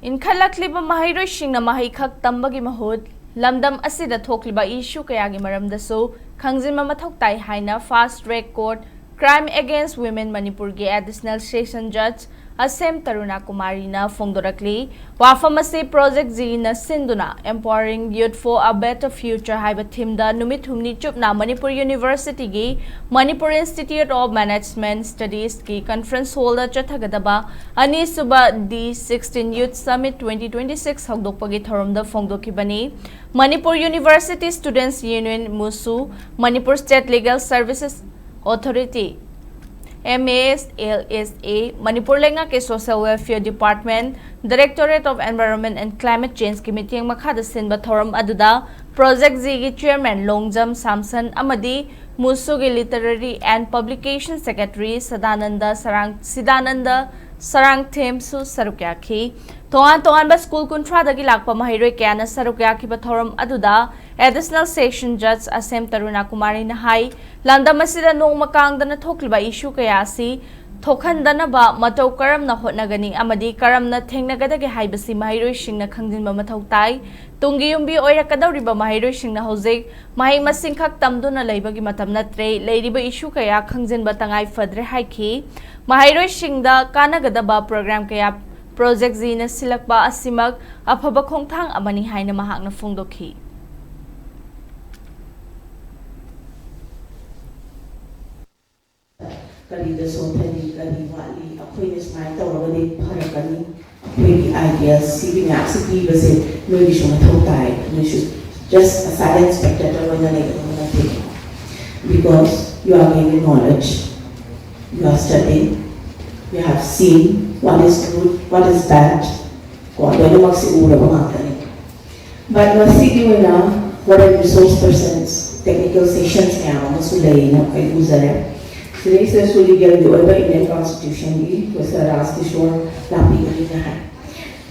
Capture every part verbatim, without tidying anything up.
ꯏꯟꯈꯠꯂꯛꯂꯤꯕ ꯃꯍꯩꯔꯣꯏꯁꯤꯡꯅ ꯃꯍꯩ ꯈꯛ ꯇꯝꯕꯒꯤ ꯃꯍꯨꯠ ꯂꯝꯗꯝ ꯑꯁꯤꯗ ꯊꯣꯛꯂꯤꯕ ꯏꯁꯨ ꯀꯌꯥꯒꯤ ꯃꯔꯝꯗꯁꯨ ꯈꯪꯖꯤꯟꯕ ꯃꯊꯧ ꯇꯥꯏ ꯍꯥꯏꯅ Fast Track Court Crime Against Women ꯃꯅꯤꯄꯨꯔꯒꯤ Additional Session Judge ꯑꯁꯦꯝ ꯇꯔꯨꯅꯥ ꯀꯨꯃꯥꯔꯤꯅ ꯐꯣꯡꯗꯣꯔꯛꯂꯤ꯫ ꯋꯥꯐꯝ ꯑꯁꯤ Project G ꯅ ꯁꯤꯟꯗꯨꯅ Empowering Youth for a Better Future ꯍꯥꯏꯕ theme ꯗ ꯅꯨꯃꯤꯠ ꯍꯨꯝꯅꯤ ꯆꯨꯞꯅ ꯃꯅꯤꯄꯨꯔ University ꯒꯤ Manipur Institute of Management Studies ꯀꯤ conference hall ꯗ ꯆꯠꯊꯒꯗꯕ ꯑꯅꯤꯁꯨꯕ D sixteen Youth Summit twenty twenty-six ꯍꯧꯗꯣꯛꯄꯒꯤ ꯊꯧꯔꯝꯗ ꯐꯣꯡꯗꯣꯛꯈꯤꯕꯅꯤ꯫ Manipur University Students Union, MUSU, Manipur State Legal Services Authority, M A S L S A, Manipur ꯂꯩꯉꯥꯛꯀꯤ Social Welfare Department, Directorate of Environment and Climate Change ꯀꯤ ꯃꯤꯠꯌꯦꯡ ꯃꯈꯥꯗ ꯁꯤꯟꯕ ꯊꯧꯔꯝ ꯑꯗꯨꯗ Project G ꯒꯤ Chairman Longjam ꯁꯥꯝꯁꯟ ꯑꯃꯗꯤ MUSU ꯒꯤ Literary and Publication Secretary Sadananda ꯁꯔꯥꯡ-, ꯁꯤꯗꯥꯅꯟꯗ ꯁꯔꯥꯡꯊꯦꯝꯁꯨ ꯁꯔꯨꯛ ꯌꯥꯈꯤ꯫ ꯇꯣꯉꯥꯟ ꯇꯣꯉꯥꯟꯕ ꯁ꯭ꯀꯨꯜ ꯀꯨꯟꯊ꯭ꯔꯥꯗꯒꯤ ꯂꯥꯛꯄ ꯃꯍꯩꯔꯣꯏ ꯀꯌꯥꯅ ꯁꯔꯨꯛ ꯌꯥꯈꯤꯕ ꯊꯧꯔꯝ ꯑꯗꯨꯗ Additional Session Judge ꯑꯁꯦꯝ ꯇꯔꯨꯅꯥ ꯀꯨꯃꯥꯔꯤꯅ ꯍꯥꯏ, ꯂꯝꯗꯝ ꯑꯁꯤꯗ ꯅꯣꯡꯃ ꯀꯥꯡꯗꯅ ꯊꯣꯛꯂꯤꯕ ꯏꯁꯨ ꯀꯌꯥ ꯑꯁꯤ ꯊꯣꯛꯍꯟꯗꯅꯕ ꯃꯇꯧ ꯀꯔꯝꯅ ꯍꯣꯠꯅꯒꯅꯤ ꯑꯃꯗꯤ ꯀꯔꯝꯅ ꯊꯦꯡꯅꯒꯗꯒꯦ ꯍꯥꯏꯕꯁꯤ ꯃꯍꯩꯔꯣꯏꯁꯤꯡꯅ ꯈꯪꯖꯤꯟꯕ ꯃꯊꯧ ꯇꯥꯏ꯫ ꯇꯨꯡꯒꯤ ꯌꯨꯝꯕꯤ ꯑꯣꯏꯔꯛꯀꯗꯧꯔꯤꯕ ꯃꯍꯩꯔꯣꯏꯁꯤꯡꯅ ꯍꯧꯖꯤꯛ ꯃꯍꯩ ꯃꯁꯤꯡ ꯈꯛ ꯇꯝꯗꯨꯅ ꯂꯩꯕꯒꯤ ꯃꯇꯝ ꯅꯠꯇ꯭ꯔꯦ, ꯂꯩꯔꯤꯕ ꯏꯁꯨ ꯀꯌꯥ ꯈꯪꯖꯤꯟꯕ ꯇꯉꯥꯏ ꯐꯗ꯭ꯔꯦ ꯍꯥꯏꯈꯤ꯫ ꯃꯍꯩꯔꯣꯏꯁꯤꯡꯗ ꯀꯥꯟꯅꯒꯗꯕ program ꯀꯌꯥ Project G ꯅ ꯁꯤꯜꯂꯛꯄ ꯑꯁꯤꯃꯛ ꯑꯐꯕ ꯈꯣꯡꯊꯥꯡ ꯑꯃꯅꯤ ꯍꯥꯏꯅ ꯃꯍꯥꯛꯅ ꯐꯣꯡꯗꯣꯛꯈꯤ꯫ ꯀꯔꯤꯗ ꯁꯣꯟꯊꯔꯤ, ꯀꯔꯤ ꯋꯥꯠꯂꯤ, ꯑꯩꯈꯣꯏꯅ ꯁꯨꯃꯥꯏꯅ ꯇꯧꯔꯒꯗꯤ ꯐꯔꯛꯀꯅꯤ, ꯑꯩꯈꯣꯏꯒꯤ ideas ꯁꯤꯒꯤ ꯃꯌꯥꯝꯁꯤ ꯄꯤꯕꯁꯦ ꯅꯣꯏꯒꯤꯁꯨ ꯃꯊꯧ ꯇꯥꯏ꯫ ꯅꯣꯏꯁꯨ just a silent spectator ꯑꯣꯏꯅ ꯂꯩꯒꯗꯕ ꯅꯠꯇꯦ, because you are gaining knowledge, you are studying, you have seen what is good, what is bad, ꯀꯣ, ꯂꯣꯏꯅꯃꯛꯁꯤ ꯎꯔꯕ ꯉꯥꯛꯇꯅꯤ꯫ But ꯉꯁꯤꯒꯤ ꯑꯣꯏꯅ what are resource persons, technical sessions ꯃꯌꯥꯝ ꯑꯃꯁꯨ ꯂꯩꯅ ꯑꯩ ꯎꯖꯔꯦ꯫ ꯁꯤꯗꯩꯁꯤꯗꯁꯨ legal ꯒꯤ ꯑꯣꯏꯕ Indian Constitution ꯒꯤ Professor Raj Kishore ꯂꯥꯛꯄꯤꯒꯅꯤꯅ high,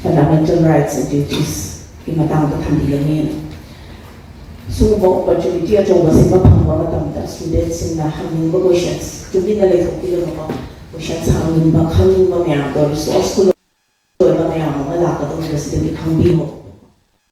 fundamental rights and duties ꯀꯤ ꯃꯇꯥꯡꯗ ꯊꯝꯕꯤꯒꯅꯤꯅ꯫ ꯁꯤꯒꯨꯝꯕ opportunity ꯑꯆꯧꯕꯁꯤꯃ ꯐꯪꯕ ꯃꯇꯝꯗ student ꯁꯤꯡꯅ ꯍꯪꯅꯤꯡꯕ questions, ꯇꯨꯃꯤꯟꯅ ꯂꯩꯊꯣꯛꯄꯤꯒꯅꯨꯀꯣ, questions ꯍꯪꯅꯤꯡꯕ, ꯈꯪꯅꯤꯡꯕ ꯃꯌꯥꯝꯗꯣ resource ꯐꯨꯜ ꯑꯣꯏꯕ ꯃꯌꯥꯝ ꯑꯃ ꯂꯥꯛꯀꯗꯕ꯫ ꯑꯁꯤꯗꯒꯤ ꯈꯪꯕꯤꯌꯨ꯫